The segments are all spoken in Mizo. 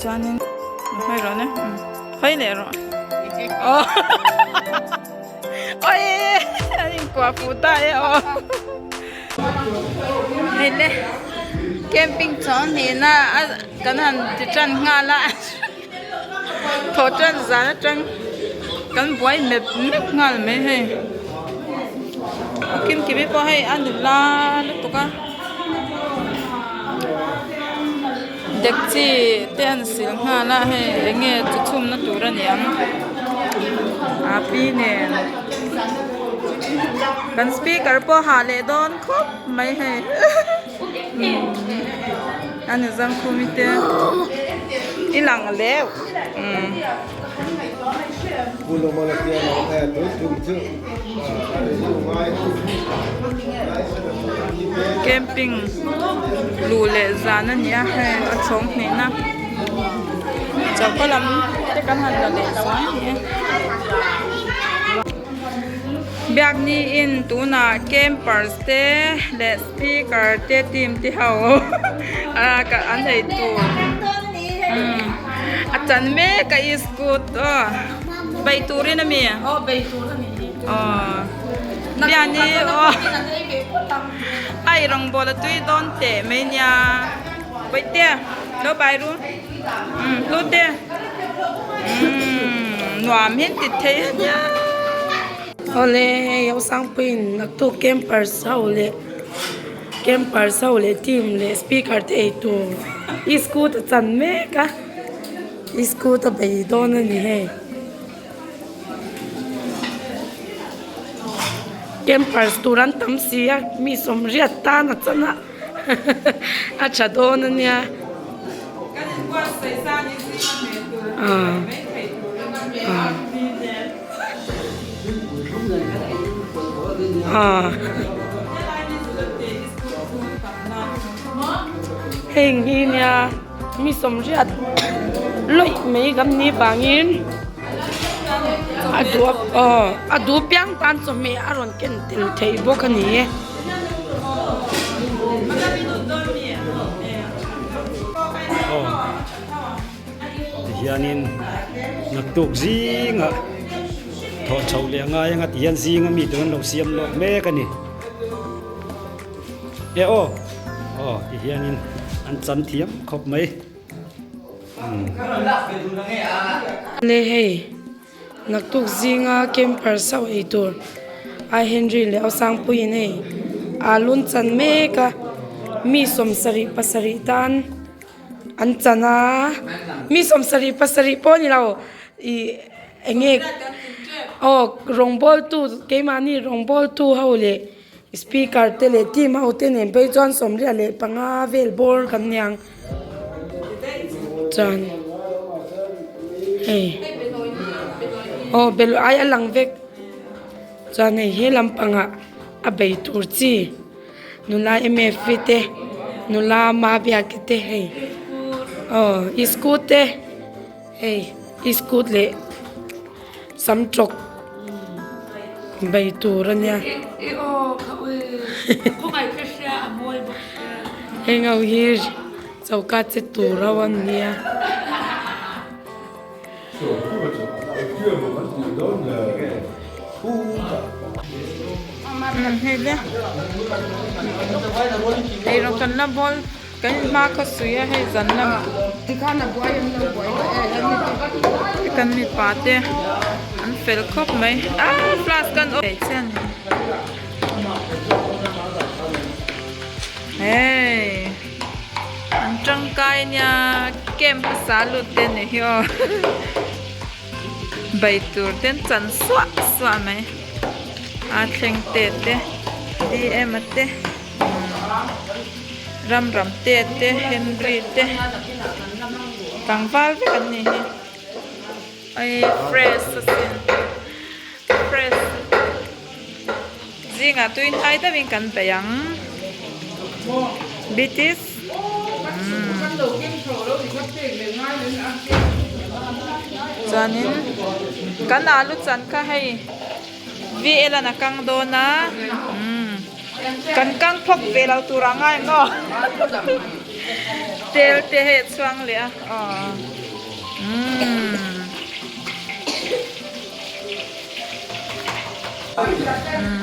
Chuanin hawi rawh ne hawi leh rawh aw oi an inkuah fuh ta e aw hei le camping chawng hnihna a kan han ti tan nghal a thawh tan zan atang kan buai mep mep nghal mai hei kim kimi pawh hei a nula lutuk a. Dekchi te an sil nghal a hei eng nge chu chhumna tur a ni ang a pi nen kan speaker pawh ha leh dawn khawp mai hei a ni zangkhumi te i lang leuh umm. Camping luh leh zan a ni a hei a chhawng hnehna choka lam te kan han la leh lo a ni e biakni in tunah campers te leh speaker te team te ho an ei tur a chan mek a iskut aw bei turin a mi aw bei tur a ni aw biakni aw a ei rawngbawl a tui dawn teh mai nia bawihte lo bai ru umm hlute umm nuam hian ti thei a nia. Awle hei Hausangpuiin naktuk campers ho leh campers ho leh team leh speaker te ei tur iskut a chan mek a iskut a bei dawn a ni hei campers tur an tam si a mi sawmriat tan a chan a a tha dawn a nia. Heng hi nia mi sawmriat lawih mai kan nih vangin a duh aw a duh piang tan chawhmeh a rawn ken tel theih bawk a ni e. Tihianin naktuk zingah thawh chhoh leh a ngai anga tihian zinga mi te an lo siam lawk mek a ni. E aw aw tihianin an chan thiam khawp mai. Le hei naktuk zinga camper sauh ei tur a Henry leh Ausangpuiin hei alu an chan mek a mi sawmsarih pasarih tan. An chan a, mi sawmsarih pasarih pawh a ni lo ih eng nge aw rawngbawltu keimahni rawngbawltu ho leh speaker te leh team ho te nen phei chuan sawmriat leh panga vel bawr kan niang chuan hei aw bel ai a lang vek chuan hei he lampangah a bei tur chi. Nula MF te nula Mabiaki te hei aw iskut te hei iskut leh samtawk bei tur a nia heng ho hi choka che tur ho an nia. Ei rawng kan la bawl kan hma khaw suih a hei zan lam kan mipa te an fel khawp mai ah flask an awm hei. An tangkai nia camp hmasa lut te ni hi aw bai tur te an chan suah suah mai a thleng te te dm a te ram ram te te henry te tlangval vek an ni hi ai fresh asin fresh zingah tui hnai deuhin kan bei ang. Bitis chuanin kan alu chan kha hei VL an a kang dawn a kan kang phawk ve lo tur a ngai maw tel te hei a chhuang leh a aw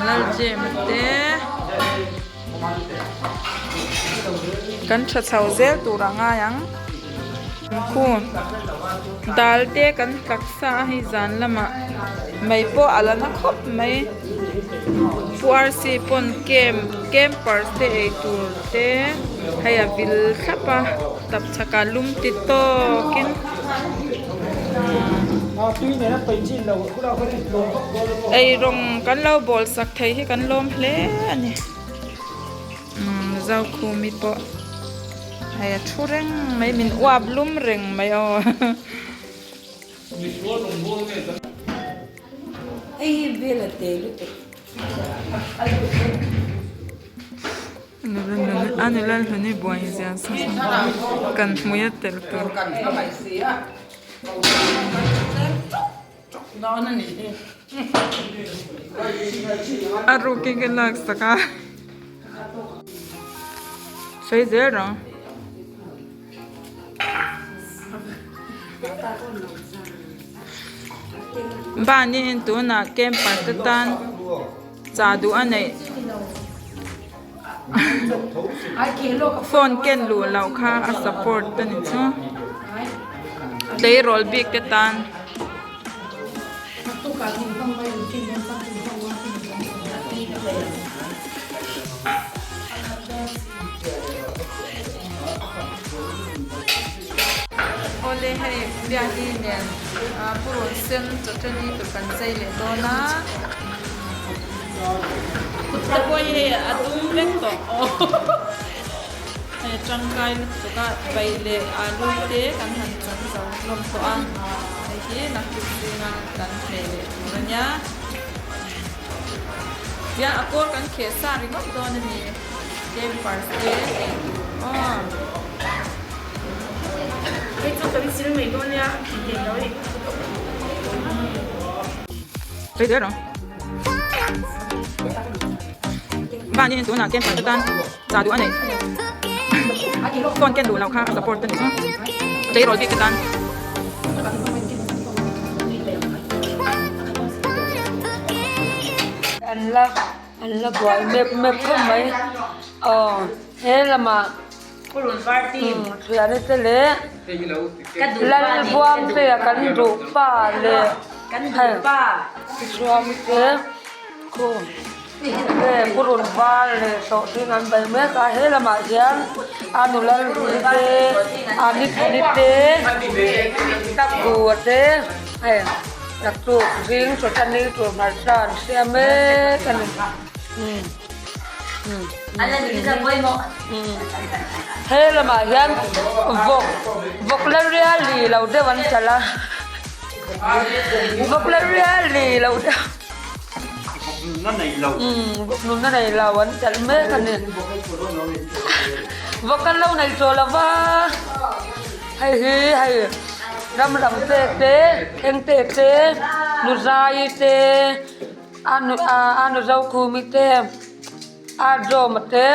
Laljem te kan tha chho zel tur a ngai ang khu dal te kan tlak sa a hei zan lamah mai pawh a la na khawp mai puarsi pawn camp campers te ei tur te hei a vil thlap a tapchhakah lum ti tawkin. Eirawng kan lo bawl sak thei hi kan lawm hle a ni umm Zokhumi pawh hei a thu reng mai min uap lum reng mai aw. A nula hluni buai zia sa sa kan hmui a tel tur. A rukin ka lak sak a. Sawi zel rawh. Bani in tunah camper te tan chah duh a neih phone ken luh loh kha a support a ni chu tleirawl bik te tan. Awle hei biakni nen purun sen chawṭani tur kan chei leh dawn a kut te pawh hi hei a dum vek tawh aw hei a tangkai lutuk a bai leh alu te kan han chan zo hlawm tawh a hei hi naktuk zinga kan hmeh leh tur a nia tiang a kawl kan kheh sa ringawt dawn a ni. Campers te ei tur aw. Hei chu kan sil mai dawn nia ti thei lo e. Sawi zel rawh. Van in tunah camper te tan cha duh a neih. Phone ken duh loh kha a support a ni chu. Tleirawl bik te tan. An la An la buai mep mep khawp mai aw he lamah thiante te leh Lalbuangtea kan duh pa leh hei Tichuan te khu hei purun var leh sawhthing an bei mek a he lamah hian a nula hlui te a nithani te takbu te hei. Naktuk zing chawhchani tur hmarcha an hria mek a ni. He lamah hian vawk vawk la riali lo deuh an talh a, vawk la riali lo deuh vawk nunna nei lo an talh mek a ni. Vawk an lo nei tawh lo va. Hei hi hei ram dang te te thleng te te nuzai te a nu a nu zokhumi te a zawma te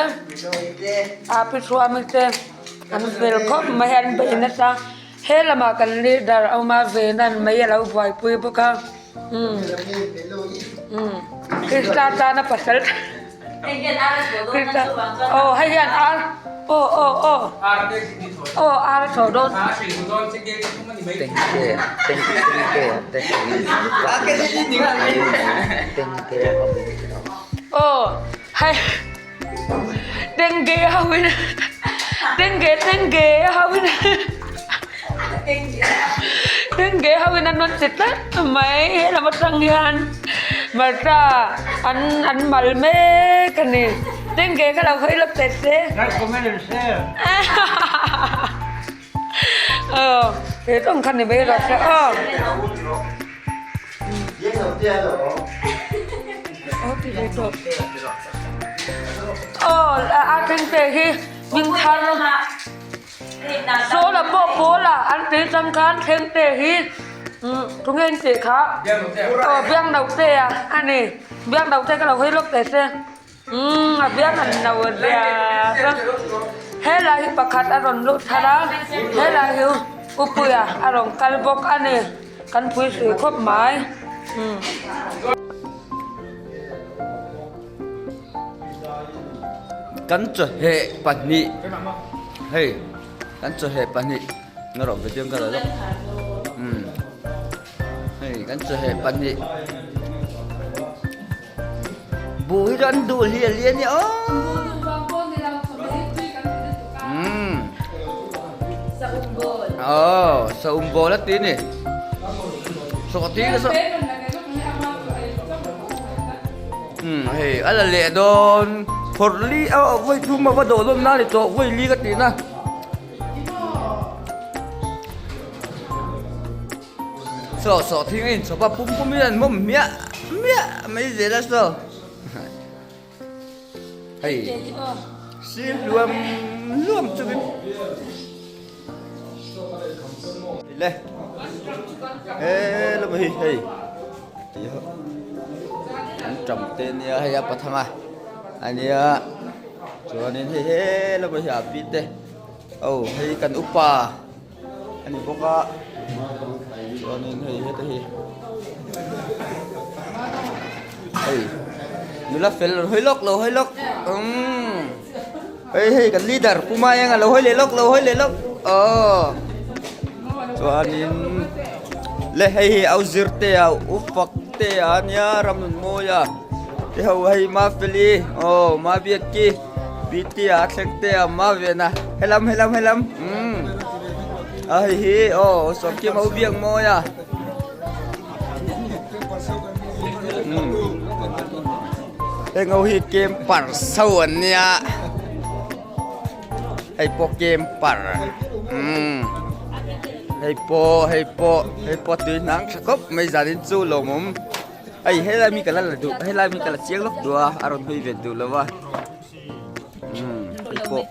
a pi chhuami te an fel khawp mai an bei nasa he lamah kan leader a awm a venan mai a lo buaipui bawk a umm umm krista tana pasal. Aw hei hian ar aw aw aw aw ar a chho dawn. Aw hei tengge ho in tengge tengge ho in tengge ho in an rawn ti tlat mai he lam atang hian. Martha an an mal mek a ni tengge ka lo hawi lawk teh se Like comment and share aw he tawng kha ni mai rawh se aw aw ti ve tawh. Aw a thleng te hi hming thar Sawla pawh pawla an tui chang khan thleng te hi tunge an tih kha aw biang no te a a ni biang no te ka lo hawi lawk teh se umm a biang an no a zia helai hi pakhat a rawn lut thar a helai hi upuia a rawn kal bawk a ni kan pui hrui khawp mai umm. Kan chawheh pahnih hei kan chawheh pahnih nga rawh video ka la lawk umm hei kan chawheh pahnih buh hi chu an duh hliah hliah a nia aw umm aw saum bawl a ti a ni sawh ti ka saw. Umm hei a la leh dawn phawrh li a vawi thum a va dawh lawm na ni tawh vawi li ka tih na saw saw thing a inchhawp a pum pum in an mawm hmiah hmiah mai zel a saw hei sir hluam hluam chungin le he lamah hi hei. An tam te nia hei a pathang a ania chuanin hei he lamah hi a pi te aw hei kan upa a ni bawk a chuanin hei heta hi hei nula fel lo hawi lawk lo hawi lawk umm hei hei kan leader pu Maenga lo hawi leh lawk lo hawi leh lawk aw chuanin. Le hei hi au zir te a u fak te a nia ram nun mawi a te ho hei mafeli aw mabiak ki pt a thleng te a ma ve na helam helam helam umm a hei hi aw sawmkim a u biak mawi a umm heng ho hi kem par so an nia. Hei pawh kem par umm hei pawh hei pawh hei pawh tui hnang tha khawp mai zanin chu lawmawm hei helai mi ka la la duh helai mi ka la chiang lawk duh a a rawn hawi ve duh lo va umm hei pawh.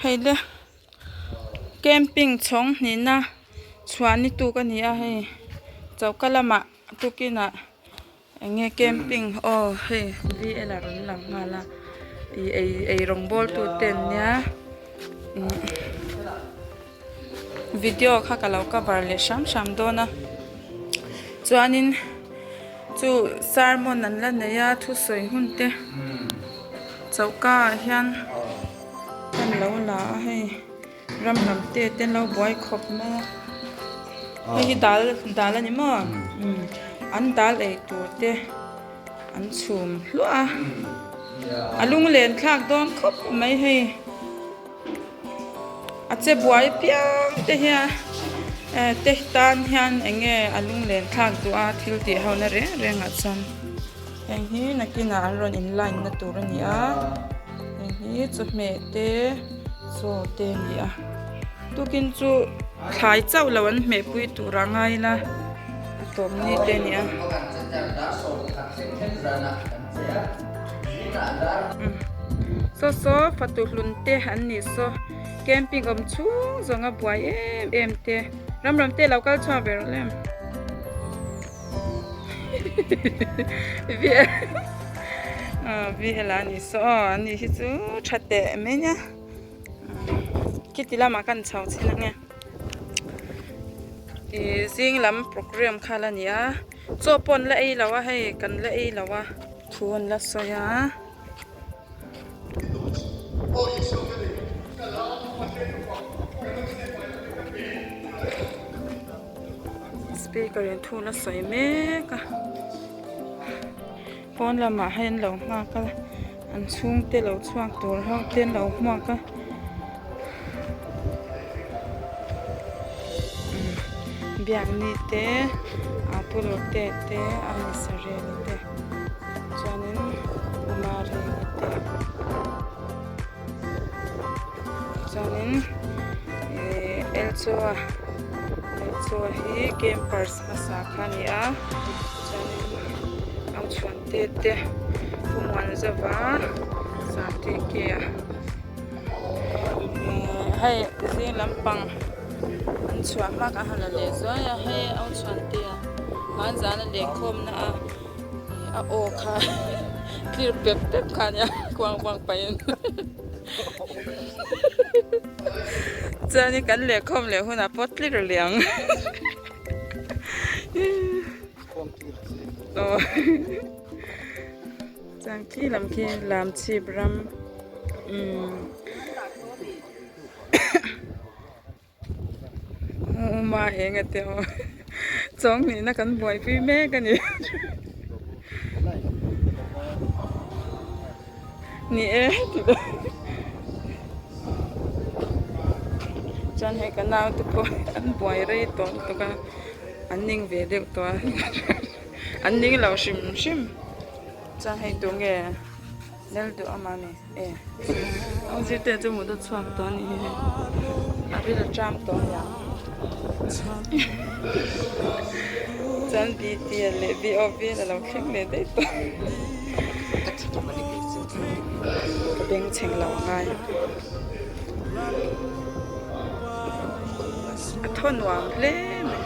Hei le camping chhawng hnihna chhuah ni tuk a ni a hei choka lamah tukinah eng nge camping aw hei v l a rawn lang nghal a ih ei ei rawng bawl tu te an nia video kha ka lo cover leh hram hram dawn a chuanin chu sermon an la nei a thusawi hun te choka ah hian an lo la a hei ram lam te te an lo buai khawp mai a. Hei hi dal dal a ni maw? An dal ei tur te an chhum hluah a. A lunglen thlak dawn khawp mai hei. A che buai piang te hian te tan hian eng nge a lunglen thlak duh a thil tih ho na reng reng ah chuan heng hi nakinah an rawn in line na tur a ni a heng hi chawhmeh te chaw te a ni a tukin chu thlai chauh lo an hmeh pui tur a ngai ila a tawp ni te a ni a. Saw saw fatu hlun te an nih saw camping awm chhung zawng a buai em em te ram ram te lo kal chhuak ve rawh lem VL a nih saw aw an nih hi chu tha teh mai nia khiti lamah khan chho chhin ang e ih zing lam program kha la ni a. Chaw pawh an la ei lo a hei kan la ei lo a thu an la sawi a. Speaker in thu la sawi mek a pawn lamah hei an lo nghak a an chhungte lo chhuak tur ho te an lo hmuak a. Biakni te Pulurte te Amisareli te chuanin Umareli te chuanin ihh Elchaw Elchaw hi campers hmasa kha a ni a chuanin Auchhuante te Pumuanzova Santike a. Hei zing lampang an chhuah hma kha han la leh zuai a hei au chhuan te a hmanzana lehkhawm na a a aw kha clear pep pep kha ania kuang kuang pahin chuanin kan lehkhawm leh hunah pawh clear leh ang aw. Chuan khi lam khi lam chhip ram umm uma eng a te aw chawng hnihna kan buaipui mek a ni ni e chuan hei ka nau te pawh an buai rei tawh lutuk a an ning ve deuh tawh a an ning lo hrim hrim. Chuan hei tu nge lal duh a mah ni e aw zirte chu mut a chhuak tawh a nih hi hei a ril a tram tawh a niang chuan bt leh vov a lo thleng leh daih tawh ka bengchheng lo angai a thaw nuam hle mai.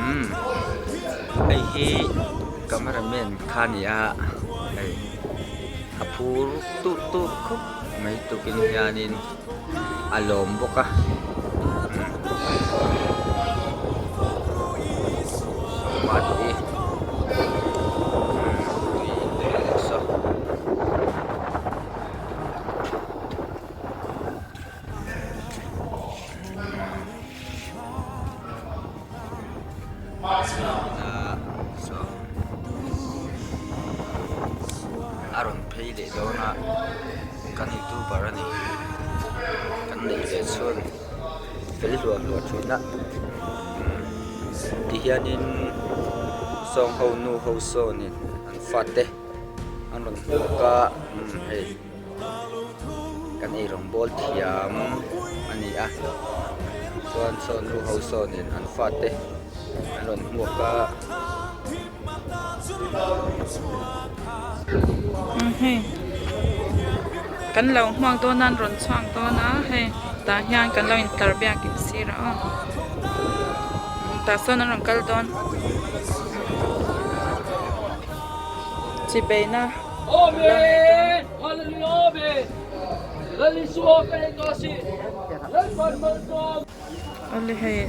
Umm hei hi camera man kha a ni a hei a phur tut tut khawp mai tukin hianin a lawm bawk a a rawn phei leh dawn a kan youtuber a ni kan neih ve chhun fel hluah hluah thin a tihianin sawng ho nu ho sawnin an fate an rawn hmuak a hei kan eirawng bawl thiam a ni a chuan saw nu ho sawnin an fate an rawn hmuak a. Hei kan lo hmuak dawn a an rawn chhuak dawn a hei tah hian kan lo intlar biak in sir a aw tah sawn an rawn kal dawn chibei na lo nei dawn. Awle hei.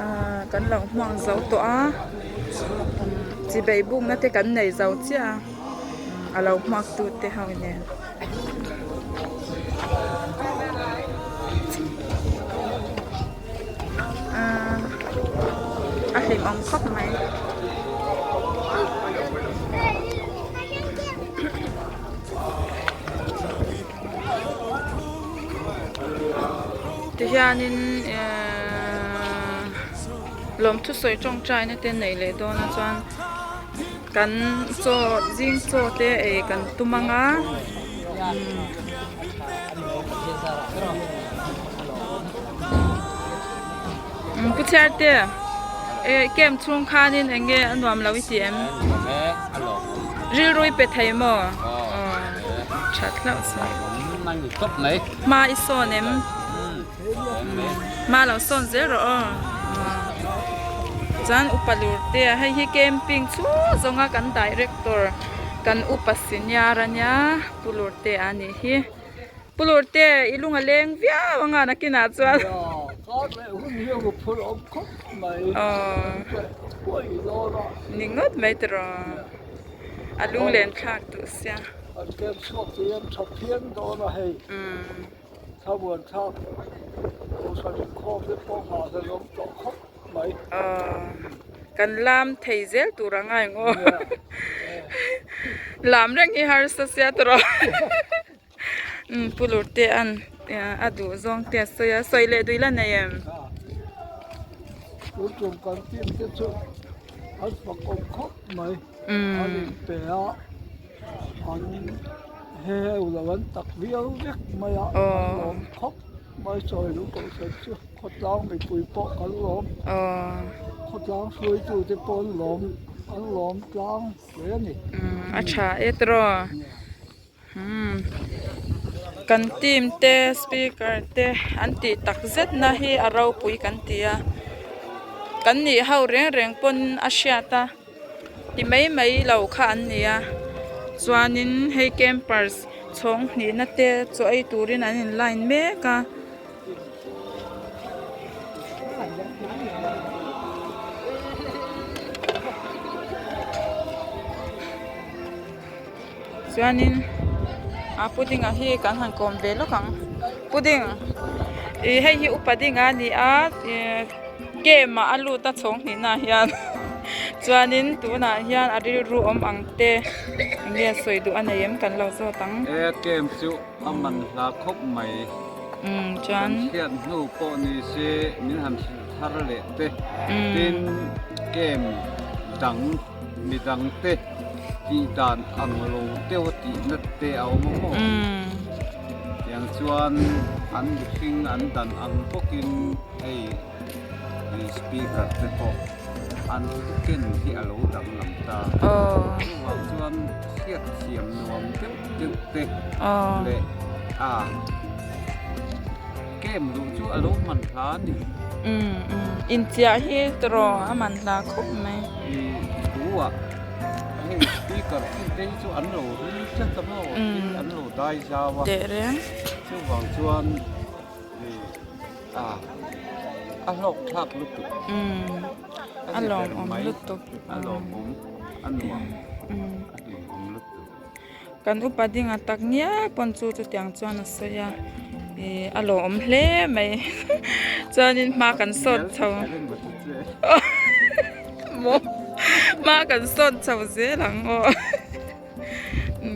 Ahh kan lo hmuak zo tawh a chibei bukna te kan nei zo chiah a a lo hmuak tu te ho nen. Ahh a hlimawm khawp mai. Tihianin ehh lawmthu sawi tawngtaina te neih leh dawn a chuan kan chaw zing chaw te ei kan tum ang a umm pu chhiar te eh camp chhung khanin eng nge a nuam lo i ti em rilru i pe thei maw aw that hlauh chu hma i sawn em hma lo sawn zel rawh aw chuan upa lur te a hei hi camping chu zawnga kan director kan upa senior ania pu lur te a nih hi. Pu Lurte, i lung a leng viau anga nakinah chuan. Ni ngawt mai tiraw. A lung len thlak duh sia. Kan lam thei zel tur anga eng aw. Lam reng hi harsa sia tiraw. Umm pu Lurte an a duh zawng te a sawi a sawi leh duih la nei em? Tun tum kan team te chu an fakawm khawp mai an inpe a an heheu lo an tak viau vek mai a an lawm khawp mai sawi luh kohhran chu khawtlang mipui pawh kan lawm khawtlang hruaitute pawh an lawm an lawm tlang hle a ni. A tha e tiraw. Umm kan team te speaker te an tih tak zet na hi a ropui kan ti a kan nih ho reng reng pawn a hriat a ti mai mai lo kha an ni a chuanin hei campers chhawng hnihna te chaw ei turin an in line mek a. Chuanin a pudding ah hi kan han kawm ve lawk ang pudding ih hei hi upa ding a ni a ih game ah a lut a chhawng hnihna ah hian chuanin tunah hian a rilru awm ang te eng nge sawi duh a nei em kan lo zawt ang. He game chu a man hla khawp mai umm chuan kan hriat hnu pawh ni se min han hrilh thar leh te tin game dang Midang te tih dan ang lo deuh a tihna te a awm a maw? Tiang chuan an mihring an dan ang bawkin hei speaker te pawh an ken hi a lo danglam ta. Chuvang chuan hriatthiam nuam deuh deuh te leh a Game luh chu a lo man hla a ni. Umm umm inchiah hi tawrh a man hla khawp mai. I thu ah hei speaker khi te hi chu an lo ri tlat a maw tin an lo dai zau a. Teh reng. Chuvang chuan i a a hlawk thlak lutuk. Umm a lawmawm lutuk. A lawmawm a nuam a hlimawm lutuk. Kan upa dinga tak ngial pawn chu chutiang chuan a sawi a ih a lawmawm hle mai chuanin hma kan sawt chho maw hma kan sawt chho zel ang aw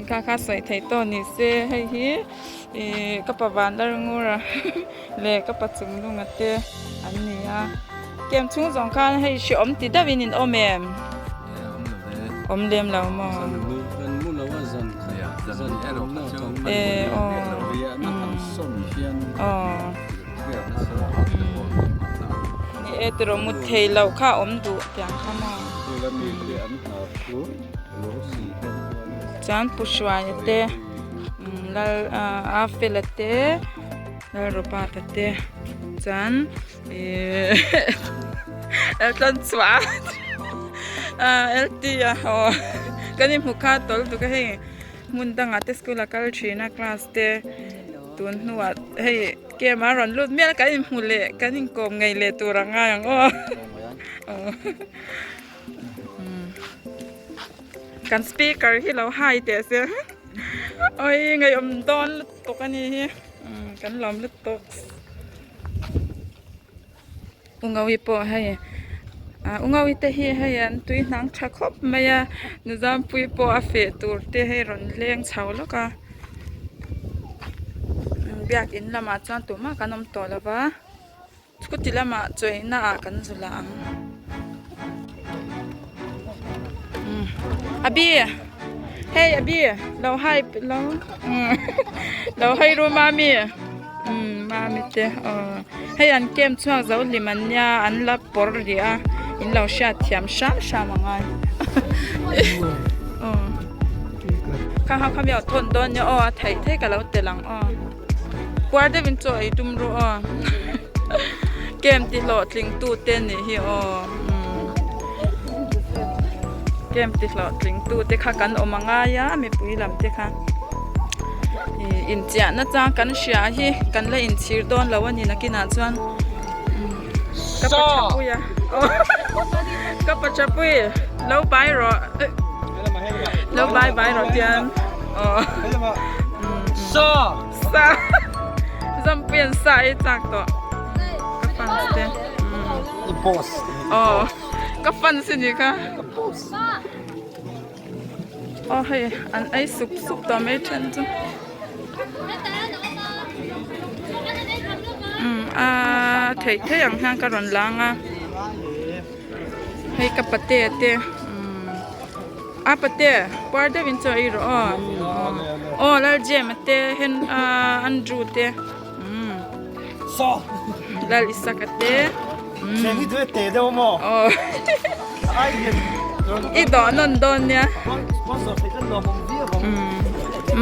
kha kha sawi theih tawh ni se hei hi ih ka pa van lar ngur a leh ka pa chung lunga te an ni a camp chhung zawng khan hei hreawm ti deuhin in awm em? Awm lem lo maw? E aw aw ni e tiraw mut thei loh kha awm duh tiang kha maw chuan pu hruaia te lal a fela te Lalrobata te chuan ihh Elton chhuah a LT a aw kan inhmu kha tawl tuk a hei hmun dangah te school a kal thin a class te. Tun hnuah hei camp a rawn lut mial kan inhmu leh kan inkawm ngei leh tur a ngai ang aw. Kan speaker hi lo hai teh se. Oi ngeiawm dawn lutuk a ni hi. Kan lawm lutuk. Ungawi pawh hei ah ungawi te hi hei an tui hnang tha khawp mai a nuzampui pawh a feh tur te hei rawn leng chho lawk a biakin lamah chuan tumah kan awm tawh lo va scooty lamah chawina ah kan zu lah ang abi hei abi lo hai lo lo hai ru mami. Umm mami te aw hei an camp chhuak zo hlim an nia an la pawr rih a in lo hriat thiam hram hram a ngai aw kha kha khami aw thawn dawn nia aw a theih theih ka lo tel ang aw puar deuh in chaw ei tum ru aw camp ti hlawhtling tu te nih hi aw umm camp ti hlawhtling tu te kha kan awm a ngai a mipui lam te kha. Ih inchiahna chang kan hria hi kan la inchhir dawn lo a ni nakinah chuan ka pa thapui a ka pa thapui lo bai rawh lo bai bai rawh tian aw sa zampui an sa ei chak tawh ka fans te aw ka fans a ni kha. Aw hei an ei sup sup tawh mai then chu umm aaa theih theih ang hian ka rawn lang a hei ka pate te umm a pate puar deuhin chaw ei rawh aw aw Laljem a te hen aaa Andrew te umm Lal Isaka te aw i dawh nawn dawn nia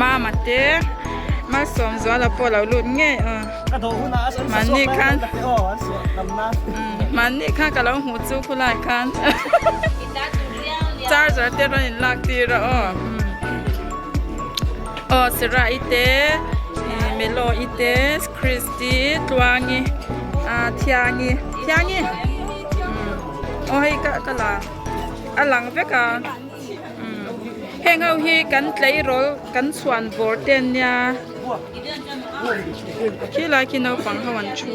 mama te Malsawmzuala pawh lo lut ngei aw mahni khan mahni khan ka lo hmuh chu khulai khan charger te rawn in lak tir a aw aw Sarah i te Melo i te Christy Tluangi ah Thiangi Thiangi aw hei ka ka la a lang vek a heng ho hi kan tleirawl kan chhuan bawr te an nia khilai khi naupang ho an thu.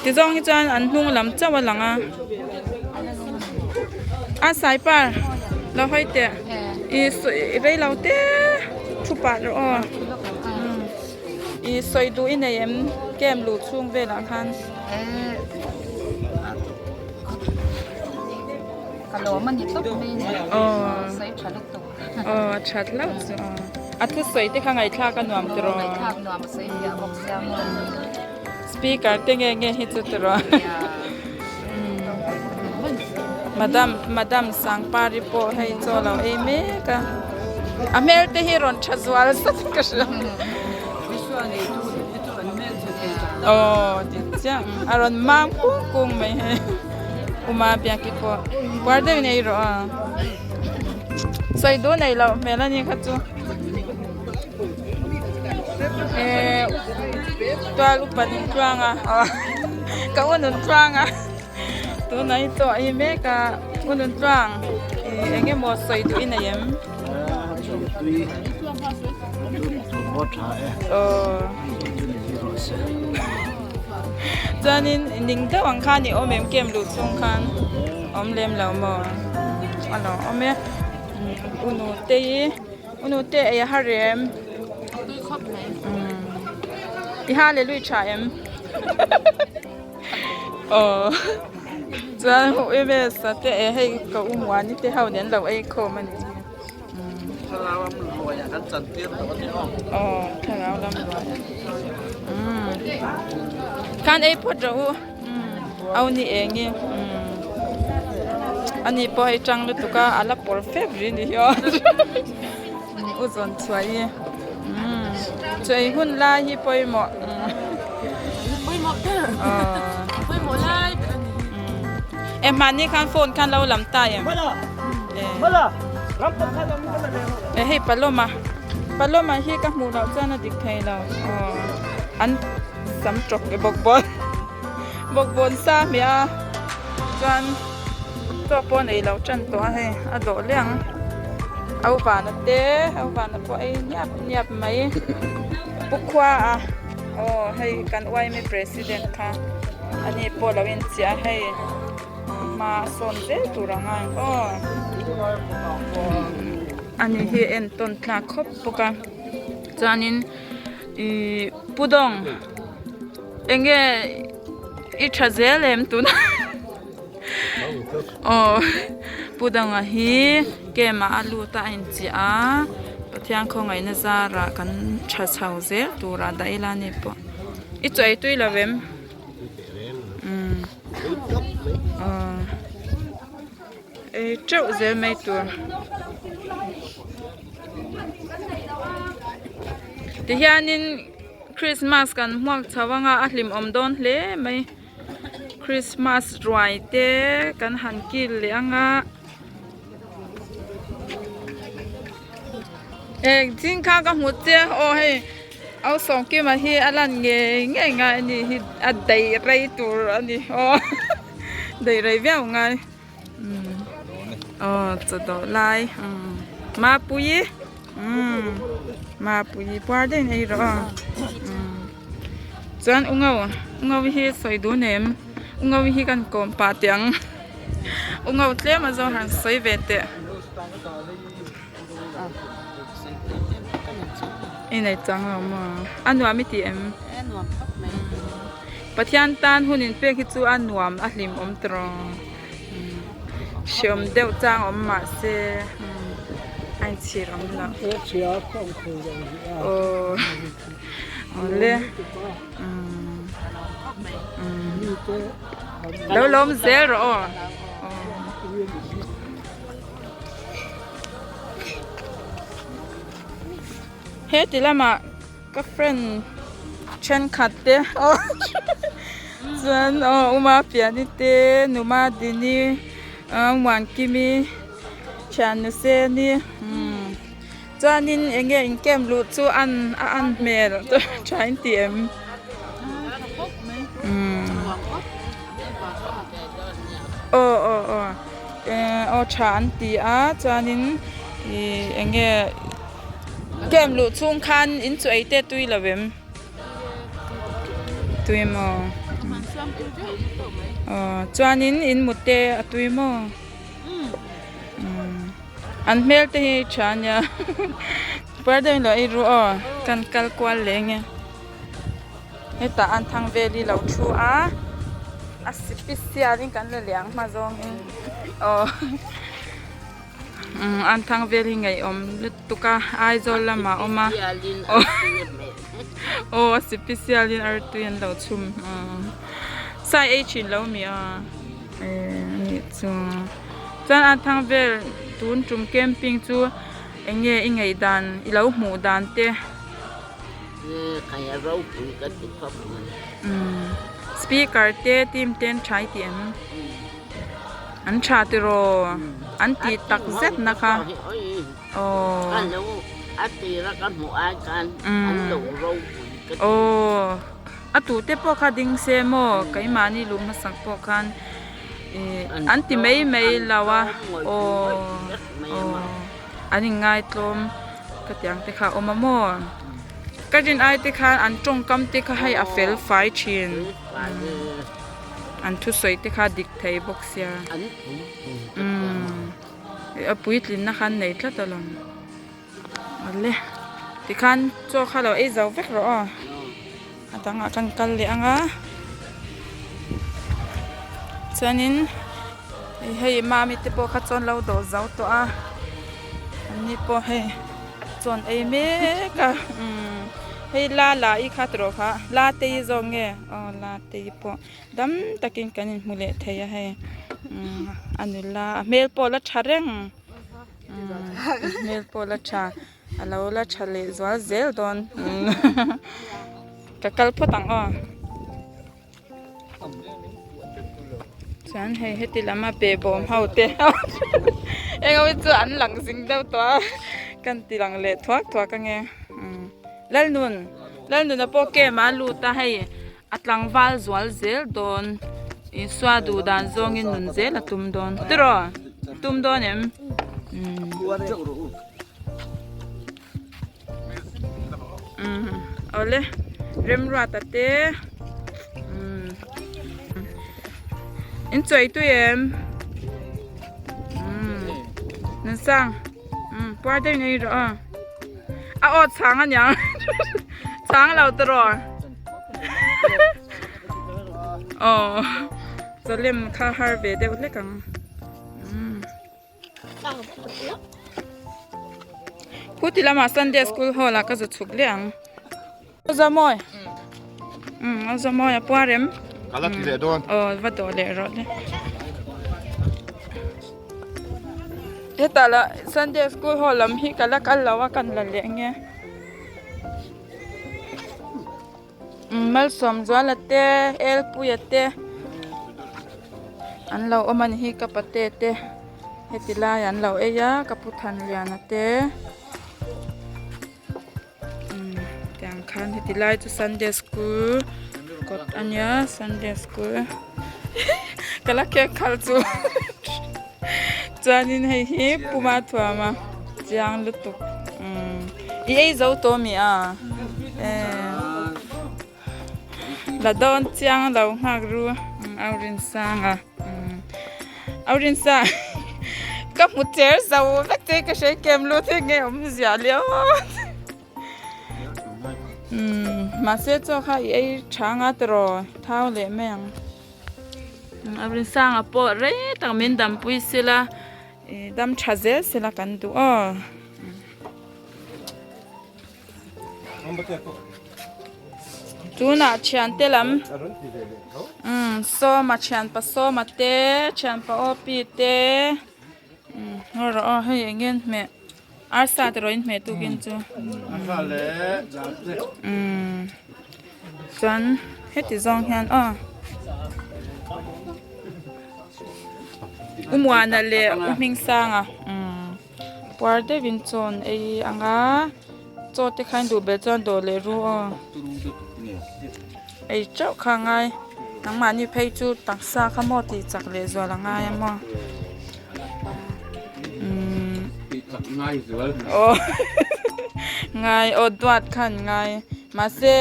Tizawng hi chuan an hnung lam chauh a lang a a saipar lo hawi teh ih rei lo te thu pah rawh aw ih sawi duh i nei em camp luh chhung velah khan. Ka lawm a ni tawp mai a ni sawi tha lutuk. Aw a that hlauh chu aw. A thusawi te kha ngaihthlak a nuam tiraw? Ngaihthlak nuam a sawi fiah bawk sia maw. Speaker te nge nge hi chu tiraw? Madam Madam Sangpari pawh hei chaw lo ei mek a. A hmel te hi rawn tha zual zat in ka hria. Aw dik chiah a rawn mam kung kung mai hei. Uma Biaki pawh puar deuhin ei rawh a. Sawi duh nei loh hmel a ni kha chu eh tual upa nun tluang a ka u nun tluang a tunah hi chaw a ei mek a u nun tluang ih eng emaw sawi duh i nei em aw chuanin ning deuh ang khan i awm em kem luh chhung khan awm lem lo maw. A lo awm e unu te hi unu te ei a har em i hallelui tha em aw chuan hu em e sa te e hei ka u muani te ho nen lo ei khawm a ni aw thlarau lam ruai khan ei phawt rawh u. Au ni eng i ani pawh hei tang lutuk a a la pawr fep ri ni hi aw u zawn chhuah hi chaw ei hun lai hi pawimawh pawimawh ber pawimawh lai ber a ni e hmanni khan phone khan lo lam ta em. Eh hei Paloma Paloma hi ka hmuh loh chuan a dik thei lo aw an sam tawk e bawkbawn bawkbawn sa hmiah a chuan chaw pawh a nei lo tan tawh a hei a dawh leh ang au vana te au vana pawh ei niap niap mai pu khua a aw hei kan yma president kha ani pawh lo inchiah a hei. Hma sawn zel tur ang a aw ani hi en tawn thlak khawp bawk a chuanin ihh pu dawng eng nge i tha zel em tuna aw pu dawnga hi camp ah a lut a a inchiah a Pathian khawngaihna zarah kan tha chho zel turah dah ila ani pawh i chaw ei tui lo em. Ei teuh zel mai tur tihianin krismas kan hmuak chho anga a hlimawm dawn hle mai krismas ruai te kan han kil leh anga Engtin kha ka hmu che aw hei au sawmkima hi a lan ngei ngei ngai a ni hi a daih rei tur a ni aw daih rei viau ngai umm aw chaw dawh lai umm mapuii umm mapuii puar daih in ei rawh aw umm chuan u ngo u ngo hi sawi dun em u ngo hi kan kawm pah teh ang u ngo tlem a zawng han sawi ve teh. I nei chang lo maw? A nuam i ti em? Pathian tan hun in pek hi chu a nuam a hlim awm tawh hreawm deuh chang awm mah se a inchhir awm lo. Aw awle lo lawm zel rawh aw. He ti lamah ka friend thenkhat te aw chuan aw Uma Piani te Numa Dini Muankimi thian Nuseni umm chuanin eng nge in camp luh chu an a an hmel tha in ti em umm aw aw aw. Eh aw tha an ti a chuanin ih eng nge camp luh chhung khan in chu ei te tui lo em tui maw aw chuanin in mut te a tui maw an hmel te hi tha a nia puar deuh in lo ei ru aw kan kal kual leh nge. Hetah an thang vel hi lo thu a a sipisial in kan la liang hma zawng in aw umm an thang vel hi ngaihawm lutuk a Aizawl lamah a awm a aw a sipisial in artui an lo chhum sai ei thin lo mi a eh a nih chu chuan an thang vel tun tum camping chu eng nge i ngaih dan i lo hmuh dan te. Speaker te team te an tha i tih em? An tha tiraw? An tih tak zet na kha. Aw. Aw. A tu te pawh kha ding se maw keimahni luh hmasak pawh khan ih an ti mai mai lo a. Aw. Aw. An inngaitlawm ka tih ang te kha a awm a maw ka rin ai te khan an tawngkam te kha hei a fel fai thin an thusawi te kha dik thei bawk sia umm a puitlin na khan nei tlat alawm awle tikhan chaw kha lo ei zo vek rawh aw a dangah kan kal leh ang a chuanin hei mami te pawh kha chuan lo dawh zo tawh a an ni pawh hei chawn ei mek a umm hei la la i kha tawh kha la te i zawk nge aw la te i pawh dam takin kan inhmu leh thei a hei umm a nula a hmel pawh la tha reng umm hmel pawh la tha. A lo la tha leh zual zel dawn ka kal phawt ang aw chuan hei heti lam a behbawm ho te. Eng ho hi chu an lang zing deuh tawh a kan ti lang leh thuak thuak ange Lalnun Lalnuna pawh camp ah a lut a hei a tlangval zual zel dawn Isua duh dan zawngin nun zel a tum dawn tiraw tum dawn em Awle remruata te in chawi tui em nunsang puar deuh in ei rawh aw a aw chhang aniang chhang lo tiraw aw chawlem kha har ve deuh hlek ang. Khuti lamah Sunday school hall ah ka zu chhuk leh ang. Zamawi. Um Zamawi a puar em? Ka la ti leh dawn. Aw va dawh leh rawh le. Hetah lah Sunday school hall lam hi ka la kal lo a kan la leh nge. Malsawmzuala te Elpuia te an lo awm a ni hi ka pate te heti lai an lo ei a ka pu Thanliana te umm tiang khan heti lai chu Sunday school kawt a nia Sunday school ka la khek khalh chu chuanin hei hi Puma thuama chiang lutuk umm i ei zo tawh mi a eh la dawn chiang lo nghak ru au rinsanga umm au rinsang ka hmu cher zo vek che ka hre kem lut hi nge awm ziah liau umm mahse chaw kha i ei tha nga tiraw thau leh mai ang. A rinsanga pawh rei tak min dampui sila ih dam tha zel sila kan duh aw. Tunah thiante lam umm sawma thianpa sawma te thianpa awpi te umm ngaw rawh aw hei eng nge an hmeh arsa te rawh in hmeh tukin chu umm. Chuan heti zawng hian aw U Muana leh U Hmingsanga umm puar deuhin chaw an ei ang a chaw te kha in duh belh chuan dawh leh ru aw ei teuh kha a ngai nangmahni phei chu taksa kha maw tih chak leh zual a ngai a maw umm aw ngai aw duat kha an ngai. Mahse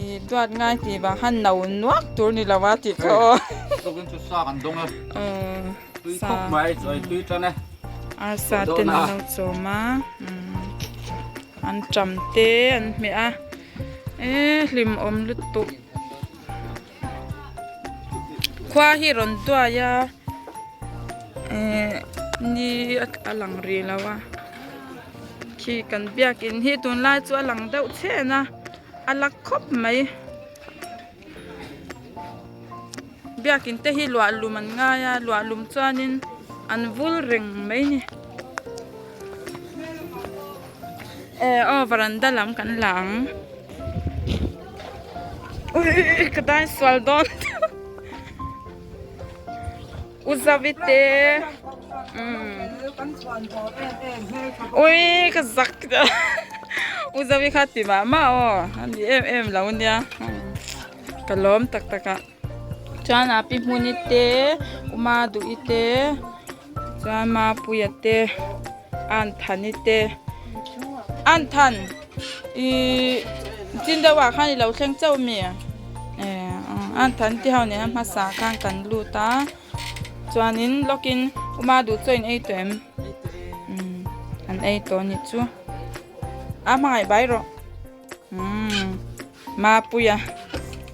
i duat ngai tih vang khan no nuak tur ni lo a tih kha aw. Tukin chu sa kan dawng a. Tui khawp mai chawi tui tan e. Arsa ten an lo chawm a. An tam te an hmeh a. E hlim awm lutuk. Khua hi rawn duai a. Ni a lang rih lo a. Khi kan biakin hi tunlai chu a lang deuh chhen a a la khawp mai biakin te hi luah lum an ngai a luah lum chuanin an vul reng mai a ni eh aw varanda lam kan la ang ui ka dai sual dawn. U Zavi te ui ka zak U Zavi kha ti mah mah aw a ni em em lo nia ka lawm tak tak a chuan a pi Hmuni te U Maduhi te chuan Mapuia te Anthani te Anthan ihh chin deuh ah khan i lo thleng chauh ami eh Anthan te ho nen a hmasa khan kan lut a chuanin lawkin uma duh chaw in ei tawh em umm an ei tawh anih chu a hmangaih bai rawh umm Mapuia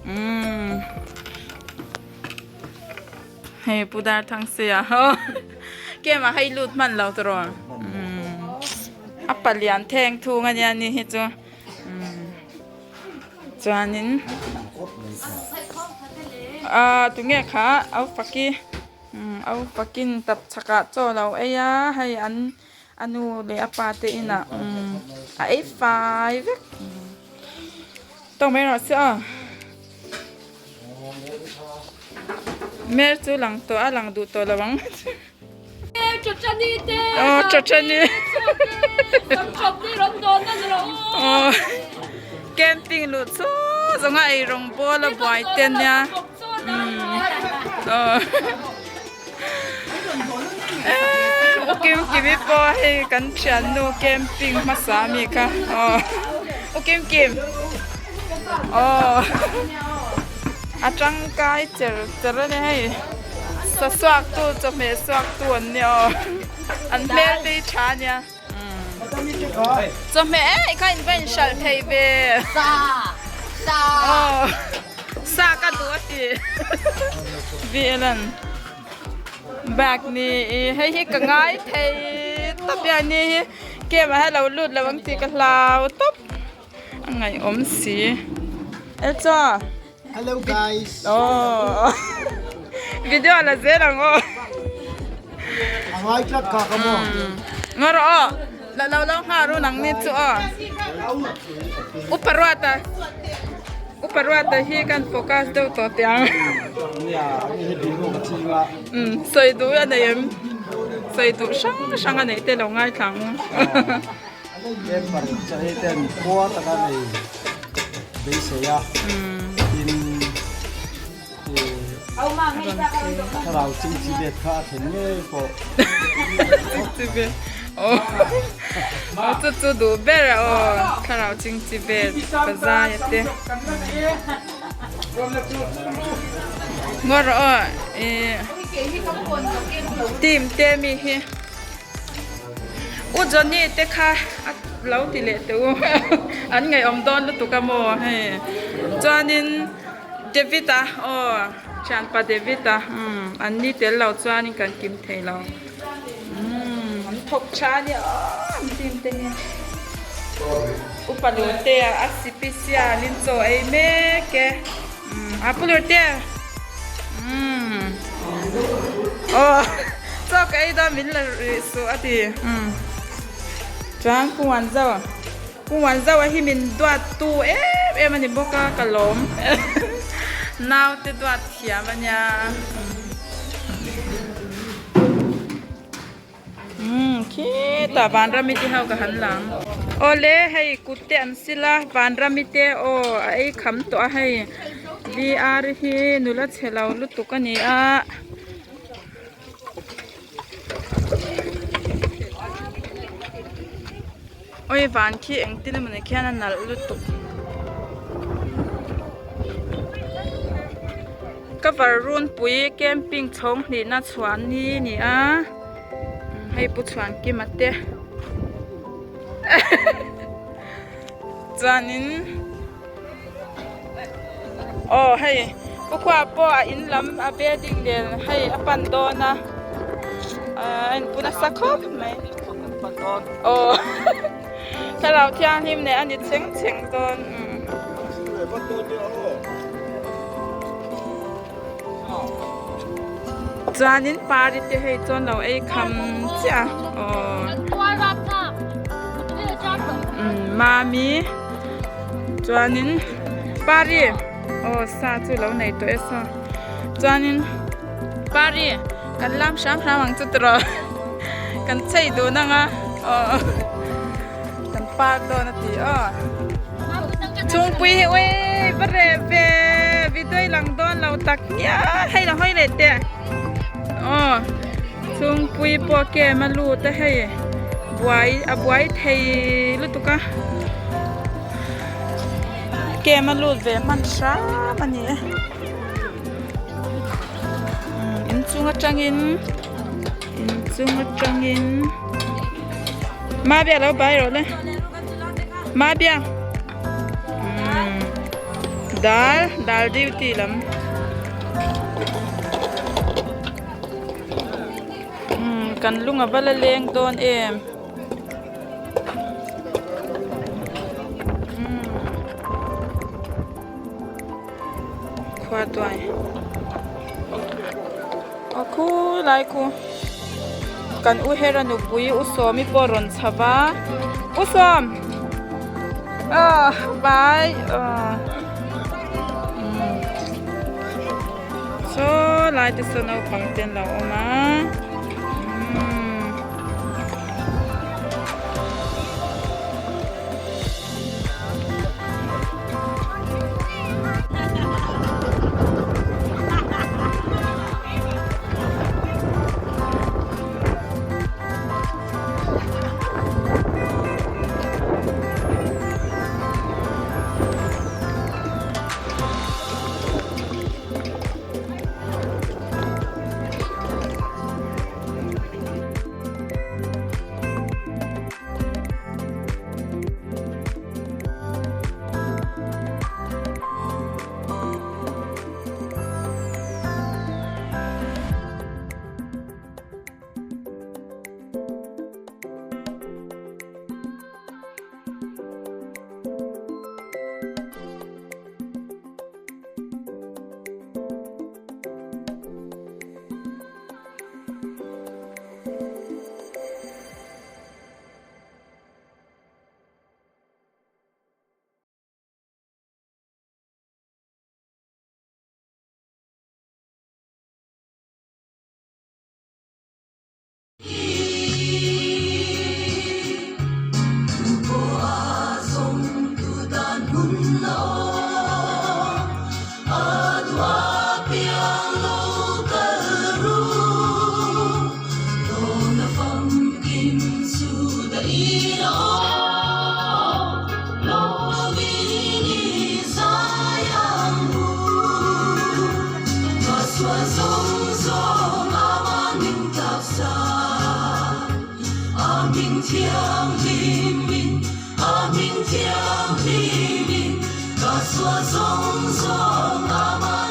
umm hei pu Darthangseia ho kem a hei lut hman lo tawh umm a palian theng thung ania ni hi chu umm chuanin ah tunge kha au faki umm au fakin tapchhakah chaw a lo ei a hei an. A nu leh a pa te inah a ei fai vek. Tawng mai rawh se aw. Hmel chu lang tawh a lang duh tawh lo ang. Aw Chachani Aw camping luh chu zawng a ei rawng bawl a buai te ania aw u Kim Kimi pawh hei kan thiannu camping hmasa ami kha aw u Kim Kim aw a tangkai cher cher a ni hei. Sa suak tu chawhmeh suak tu an nia aw an hmel te hi tha ania chawhmeh eh kha in va in hralh thei ve aw sa ka duh a ti VLN bag ni i hei hi ka ngai thei tawp hian ni hi game ah hian lo lut lo ang tih ka hlau tawp a ngaihawm si e chaw. Hello guys. Oh. Video la zel ang aw. Angai tlat kha ka mo. Ngor aw. La lo lo nga ru nang ni chu aw. Uparuata. Uparuata hi kan focus deuh tawh tiang. Nia, ani hi biru ka chinga. Um, soi du a nei em. Soi du hrang hrang a nei te lo ngai thlang. Member chahi ten khua taka nei beisei a, tin thlarau ching chi bet kha a thlen ngei pawh. Ching chi bet aw aw chu chu duh ber a aw thlarau ching chi bet ka zai a te ngaw rawh aw ih team te mi hi. U Johnny te kha a lo ti leh teh u an ngaihawm dawn lutuk a maw hei chuanin David a aw thianpa David a umm an ni tel lo chuanin kan kim thei lo umm an thawk tha a nia aw an team te hi upa Lurte a sipisial in chaw ei mek e umm a pu Lurte. Umm aw chaw ka ei dawn min la rih suh a ti umm chuan Pu Wanzau Pu Wanzau a hi min duat tu em em a ni bawk a ka lawm naute duat thiam a nia. Umm khitah vanrami te ho ka han lang. Awle hei kut te an sil a vanrami te aw a ei kham tawh a hei VR hi nula chhe lo lutuk a ni a. Awi van khi engtin emawni khian a nalh lutuk. Cover runpui camping chhawng hnihna chhuan ni a ni a hei pu chhuan kima te chuanin aw hei pu khua pawh a in lam a building nen hei a pan dawn a ahh a inpu nasa khawp mai aw thlarau thianghlim nen a ni chheng chheng dawn. Chuanin pari te hei chuan lo ei kham chiah a aw umm mami chuanin pari aw sa chu lo nei tawh e saw chuanin pari kan lam hram hram ang chu tiraw kan chei dun ang a aw. Kan park dawn a ti aw. Chungpui hi ui va reh ve video i lang dawn lo tak ngial hei la hawi leh teh aw chungpui pawh kem a lut a hei buai a buai thei lutuk a kem a lut ve hman hram a ni e inchung atangin inchung atangin. Mabia lo bai rawh le Mabia umm dal dal duty lam umm kan lung a va la leng dawn em umm khua tuai aw khulai khu. Kan u hera nupui u Sawmi pawh rawn chho va, U Sawm! Aw bai aw umm saw lai te saw naupang te an lo awm a umm. A hming thianghlimin ka sual zawng zawng ama.